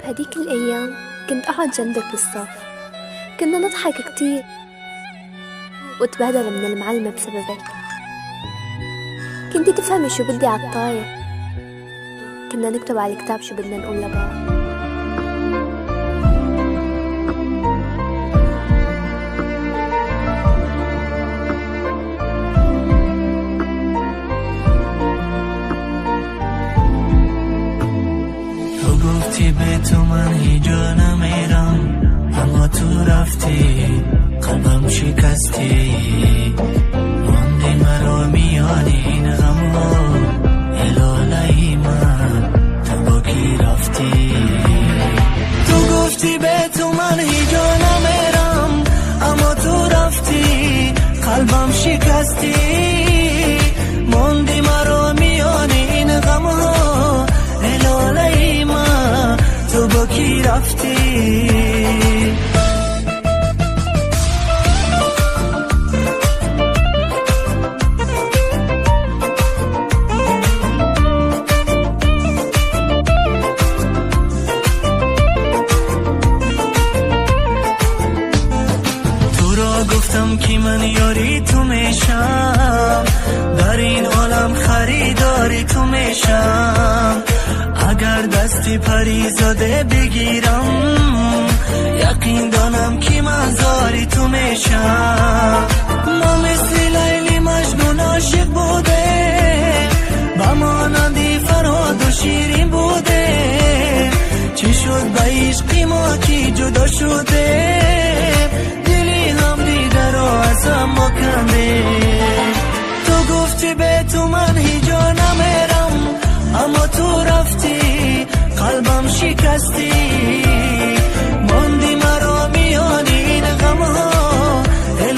بهديك الأيام كنت أقعد جنبك بالصف، كنا نضحك كتير وتبهدل من المعلمة بسببك. كنتي تفهمي شو بدي عالطاير، كنا نكتب على الكتاب شو بدنا نقول لبعض. به تو من هیچ جا نمیرم، اما تو رفتی قلبم شکستی، ماندی مرا میان این غم ها، لاله من تو با کی رفتی؟ تو گفتی به تو من هیچ جا نمیرم، اما تو رفتی قلبم شکستی، ماندی مرا میان این غم ها، لاله من تو با کی رفتی؟ تو را گفتم که من یاری تو میشم، در این عالم خریداری تو میشم، اگر دستی پریزاده بگیرم یقین دانم که من زاری تو میشم. ما مثل لیلی مجنون عاشق بوده، با مانندی فرهاد و شیرین بوده، چی شد به عشقی ما که جدا شده، دلی هم دیده را از هم ما کنده. تو گفتی به تو من هیچ جا نمیرم، اما تو رفتی قلبم شکستی، ماندی مرا میان این غم ها،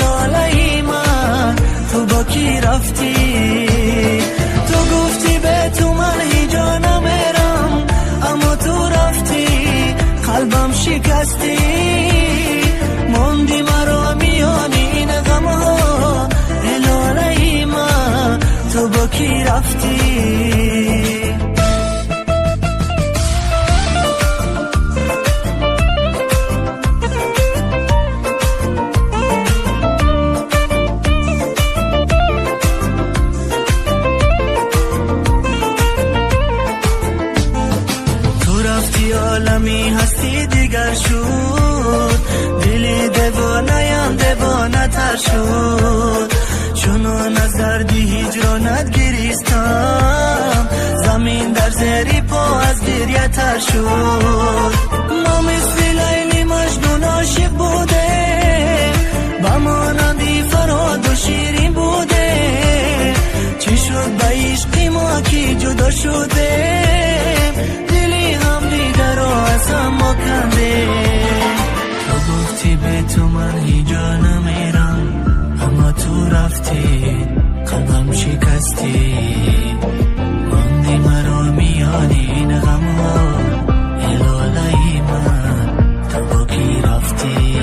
لاله من تو با کی رفتی؟ تو گفتی به تو من هیچ جا نمیرم، اما تو رفتی قلبم شکستی، ماندی مرا میان این غم ها، لاله من تو با کی رفتی؟ عالمی هستی دیگر شد، دل دیوانه‌ام دیوانه تر شد، چونان از درد هجرانت گریستم، زمین در زیر پا از گریه تر شد. ما مثل لیلی مجنون عاشق بوده، با مانندی فرهاد و شیرین بوده، چی شد به عشقی ما که جدا شده، تو گفتی به تو من هیچ جا نمیرم، اما تو رفتی قلبم شکستی، ماندی مرا میان این غم ها، لاله من تو با کی رفتی؟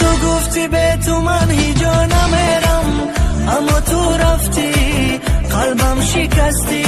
تو گفتی به تو من هیچ جا نمیرم، اما تو رفتی قلبم شکستی،